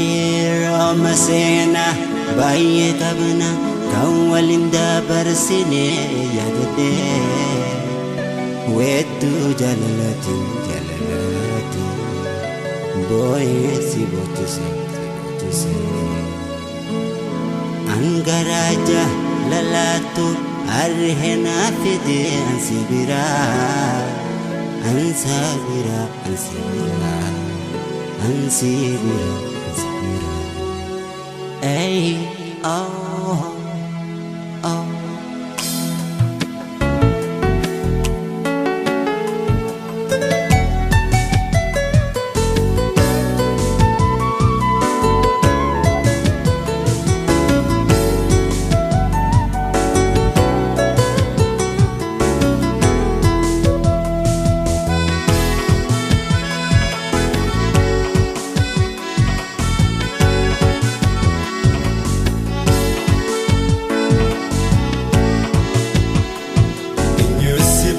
Yeroo maseena baay'ee qabna kan waliin dabarsine yaadadhee weedduu jaalalaatiin jaalalaatiin boo'ee si boochise si boochise. Angaraa jaalalaatu harree fide ansi biraa ansa biraa ansi biraa ansi biraa ansi biraa. Ey oh oh.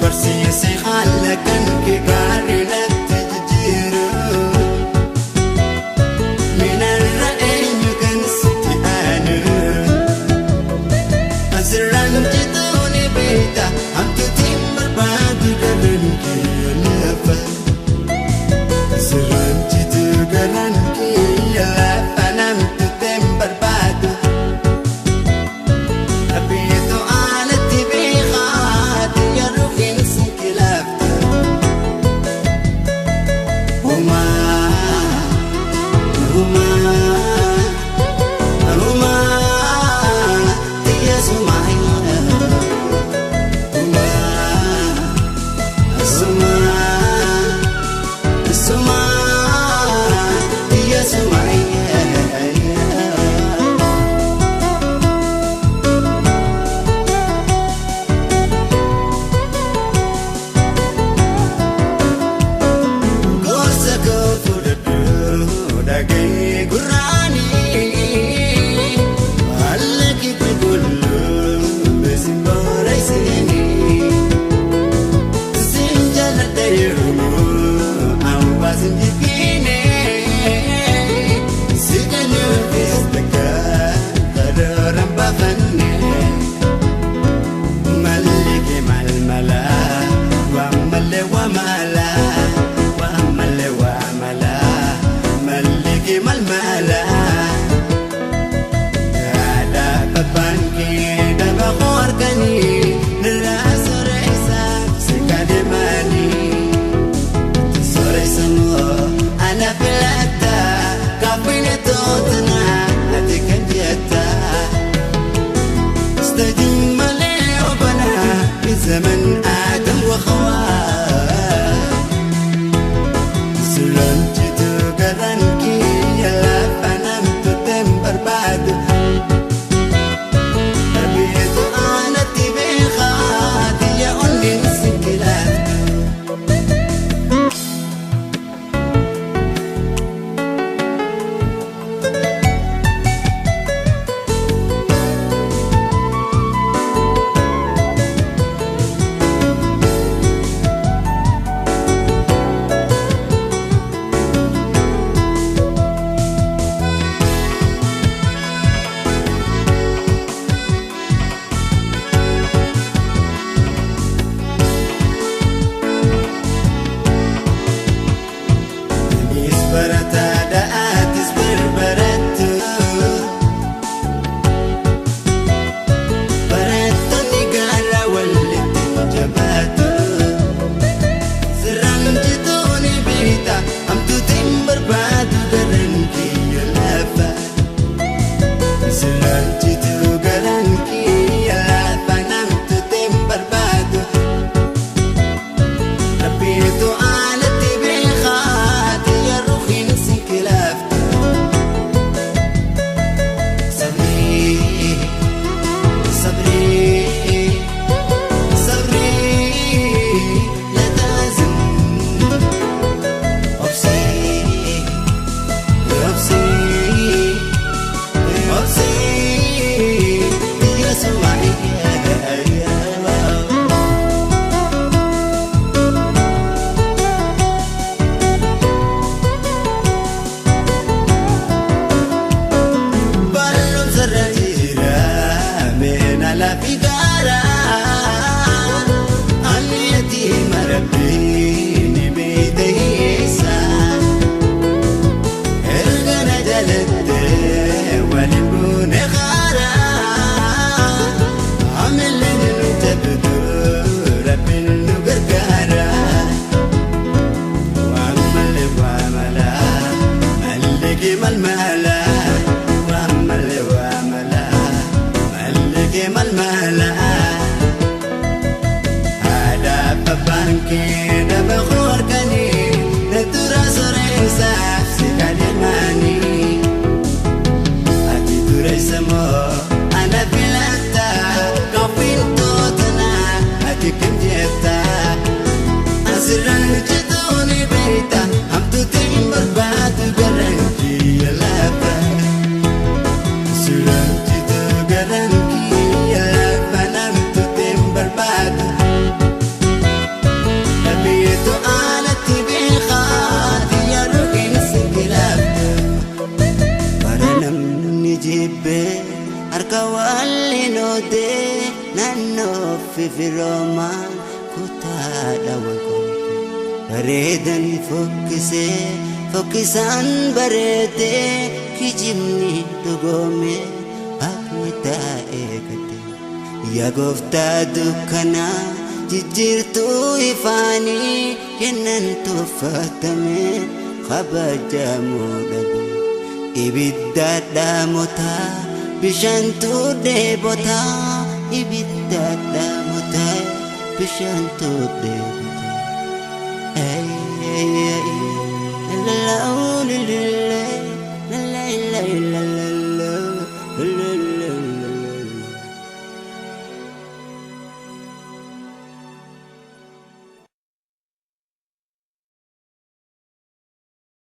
Barsiise haala kan kee gaarii natti jijjiiru. Minarra eenyu kan sitti aanu. Asirraan jituu ni beekta hamtuutiin barbaadu garaan kee lafa. Asirraan jituu garaan kee lafa namtuutiin barbaadu. Abiyyeetu alatti beekaa. زمن آدم وخواه سلنجت قرنكي يلا فنمت تنبر بعد تربيت أنا تبيخاتي يا أني سكلات. Jaalette waliin buune qaaraa ammallee nu jabdu rabbiin nu gargaara. Waan malee waa malaa mallee mal malaa waan malee waa malaa mallee mal malaa. Haadha abbaan kee nama horkanii na dura soreessaaf si kadhimanii. Ati dureessa moo ana filata kafintootana ati kam jetta. Asirraan hojjetuun beekta hamtuutiin barbaadu garaan kiyya lafa. Asirraan hojjetu garaan kiyya lafa namtuutiin barbaadu. Dhabeetu alatti beekaa xiyyaarri keessa kilaaftu. Bara namni jibbee harka waliin oodee naannoo fifiroomaan kutaadha wal qoode. Bareedan fokkisee fokkisaan bareedee kijibni dhugoome haqni taa'ee gate. Yaa gooftaa dukkanaa jijjiirtuu ifaanii kennan tuffatame kabajamuu dhabe. Ibidda dhaamotaa bishaantu dheebotaa ibidda dhaamotaa bishaantu dheebotaa.